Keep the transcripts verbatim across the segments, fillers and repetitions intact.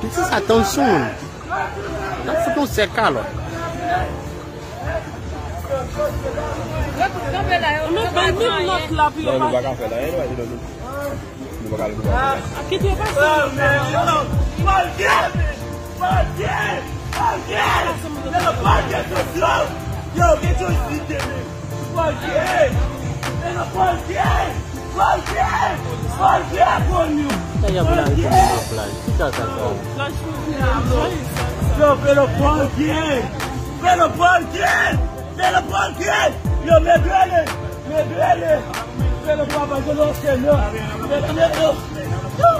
Pitit sa tansyon. N ap fout yon sèk kalòt. Non, nou pa ka fè la. Nou pa ka, nou pa ka. Yo, get your shit, man. Sa y ap lage nan plaj? Ki sa sa sa? Yo, fè le pòl kye! Fè le pòl kye! Fè le pòl kye! Yo, mèt rele! Mèt rele! Fè le pòl pa jwenn okenn non! Mèt rele! Yo!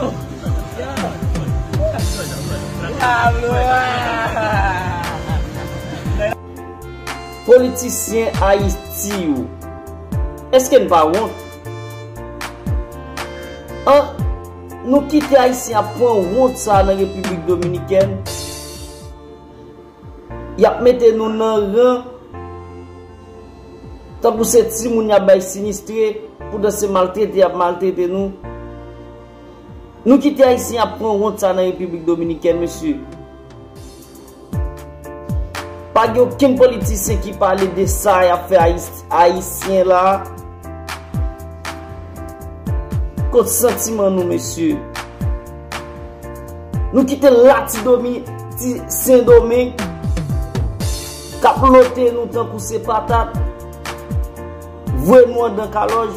Politisyen Ayiti yo, èske n pa wont? An, nou kite Ayisyen ap pran wont sa a nan Repiblik Dominikèn. Y ap mete nou nan ran tankou se timoun y ap bay sinistre, poutan se maltrete y ap maltrete nou. Nou kite Ayisyen ap pran wont sa nan Repiblik Dominikèn, mesye. Pa gen okenn politisyen ki pale de sa y ap fè Ayis-, Ayisyen la. Kot santiman nou, mesye? Nou kite lati domi, ti Sendomeng k ap lote nou tankou se patat, voye nou andan kalòj.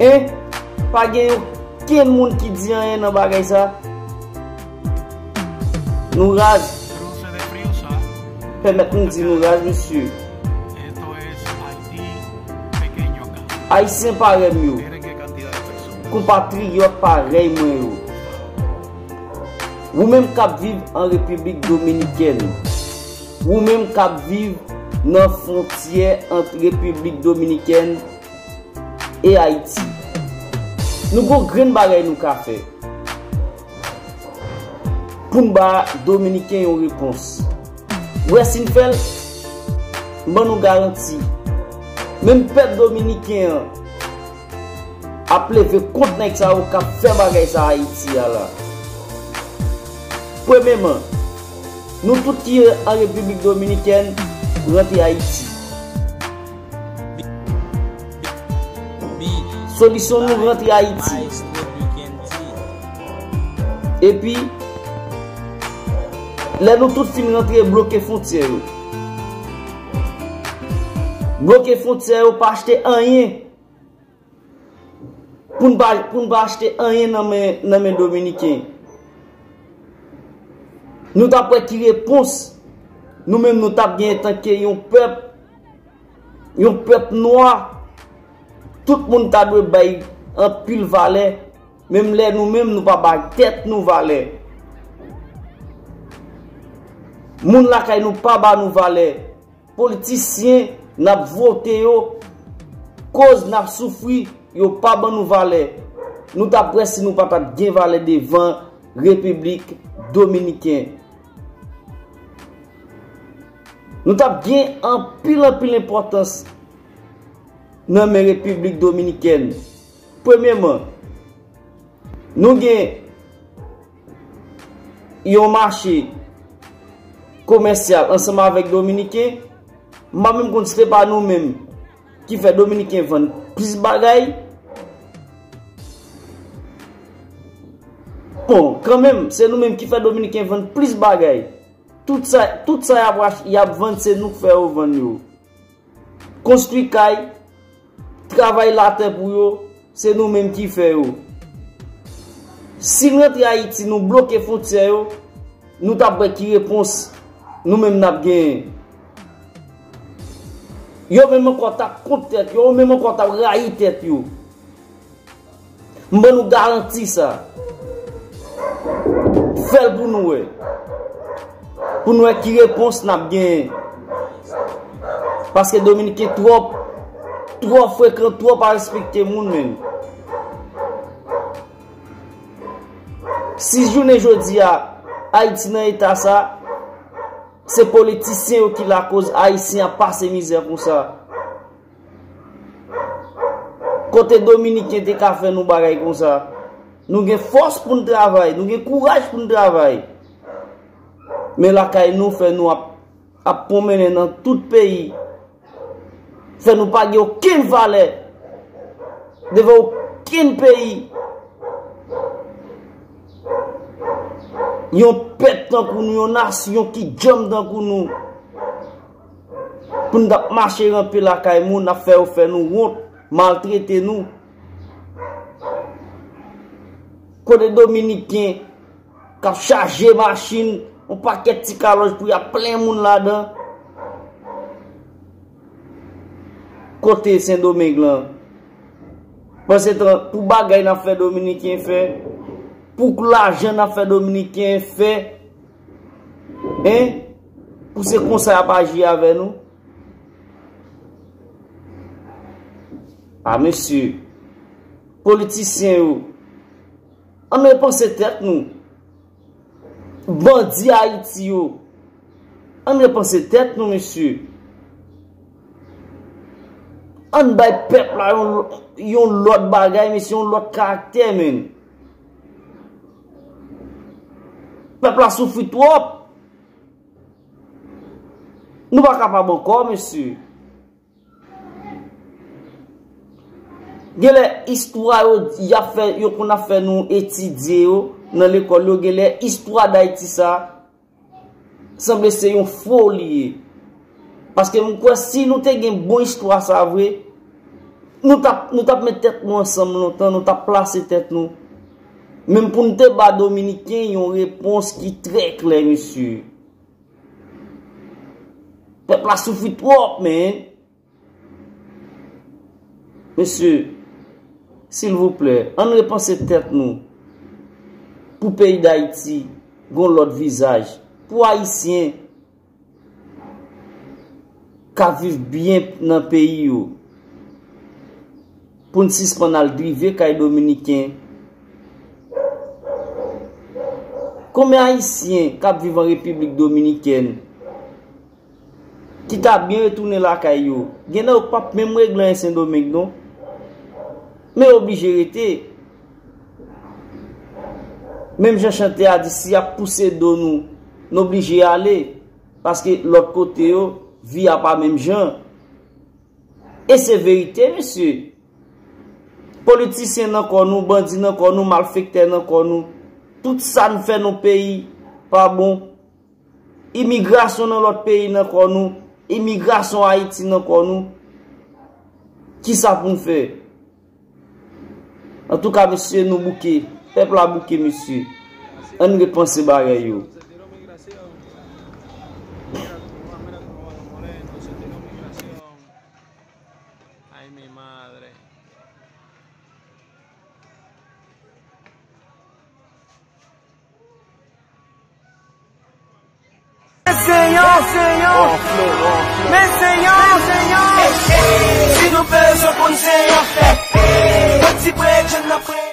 En, pa gen okenn moun ki di anyen nan bagay sa. Nou raz. Pèmèt m di nou raz, mesye. Ayisyen parèy m yo, konpatriyòt parèy mwen yo, ou menm k ap viv an Repiblik Dominikèn, ou menm k ap viv nan fwontyè ant Repiblik Dominikèn e Ayiti, nou gon grenn bagay nou ka fè pou n ba Dominiken yon repons. Ou wè si n fè l, m ban nou garanti, menm pèp dominiken an ap leve kont nèg sa yo k ap fè bagay sa Ayiti a la. Premyeman, nou tout ki an Repiblik Dominikèn, rantre Ayiti. Solisyon nou rantre Ayiti. Epi, lè nou tout fin rantre, bloke fwontyè yo. Bloke fwontyè yo, pa achte anyen. Pou n pa, pou n pa achte anyen nan men, nan men Dominiken. Nou t ap wè ki repons nou menm nou t ap gen antanke yon pèp, yon pèp nwa. Tout moun ta dwe bay anpil valè, menm lè nou menm nou pa bay tèt nou valè. Moun lakay nou pa ba nou valè. Politisyen n ap vote yo, koz n ap soufri, yo pa ban nou valè. Nou t ap wè si nou pa t ap gen valè devan Repiblik Dominiken. Nou t ap gen anpil, anpil enpòtans nan men Repiblik Dominikèn. Premyeman, nou gen yon mache komèsyal ansanm avèk Dominiken. M pa menm konn si se pa nou menm ki fè Dominiken vann plis bagay. Bon, kanmenm, se nou menm ki fè Dominiken vann plis bagay. Tout sa, tout sa y ap ach-, y ap vann, se nou k fè yo vann yo. Konstwi kay, travay latè pou yo, se nou menm ki fè yo. Si n rantre Ayiti, nou bloke fwontyè yo, nou t ap wè ki repons nou menm n ap genyen. Yo menm ankò t ap kont tèt yo, yo menm ankò t ap rayi tèt yo. M ban nou garanti sa. Fè l pou nou wè. Pou nou wè ki repons n ap genyen. Paske Dominiken twò, twò frekan, twò pa respekte moun menm. Si jounen jodi a, Ayiti nan eta sa, se politisyen yo ki lakoz Ayisyen ap pase mizè konsa. Kote Dominiken te ka fè nou bagay konsa? Nou gen fòs pou n travay, nou gen kouraj pou n travay. Men lakay nou fè nou ap, ap pwonmennen nan tout peyi. Fè nou pa gen okenn valè devan okenn peyi. Yon pèp tankou nou, yon nasyon ki djanm tankou nou. Pou n t ap mache ranpe lakay moun, ap fè yo fè nou wont, maltrete nou. Kote Dominiken k ap chaje machin, yon pakèt ti kalòj pou y ap plen moun ladan. Kote Sendomeng lan? Pansetan, pou bagay n ap fè Dominiken fè, pou lajan n ap fè Dominiken fè, en, pou se konsa y ap aji avè nou? A, mesye, politisyen yo, ann repanse tèt nou. Bandi Ayiti yo, ann repanse tèt nou, mesye. Ann bay pèp la yon, yon lòt bagay, mesye, yon lòt karaktè, menn. Pèp la soufri twòp. Nou pa kapab ankò, mesye. Genlè istwa yo, y ap fè, yo konn ap fè nou etidye yo nan lekòl yo, genlè istwa Dayiti sa, sanble se yon fo li ye. Paske m kwè si nou te gen bon istwa sa vre, nou t ap, nou t ap met tèt nou ansanm lontan, nou t ap plase tèt nou. Menm pou n te ba Dominiken yon repons ki trè klè, mesye. Pèp la soufri twòp, men. Mesye, silvouplè, ann repanse tèt nou. Pou peyi Dayiti, gon lòt vizaj. Pou Ayisyen k ap viv byen nan peyi yo. Pou n sispann al drive kay Dominiken. Konbyen Ayisyen k ap viv an Repiblik Dominikèn ki ta byen retounen lakay yo? Gen nan yo k p ap menm regle anyen Sendomeng, non. Men yo oblije rete. Menm jan chantè a di, si y ap pouse do nou, n oblije ale. Paske lòt kote yo, vi a pa menm jan. E se verite, mesye. Politisyen nan kò nou, bandi nan kò nou, malfektè nan kò nou. Tout sa n fè nan peyi pa bon. Imigrasyon nan lòt peyi nan kò nou. Imigrasyon Ayiti nan kò nou. Kisa pou n fè? Antouka, mesye, nou bouke. Pèp la bouke, mesye. Ann repanse bagay yo. Ay, mi madre. Senyè, Senyè, men Senyè, Senyè. Si nou bezwen konn Senyè, yon ti prèt, je n ap prè.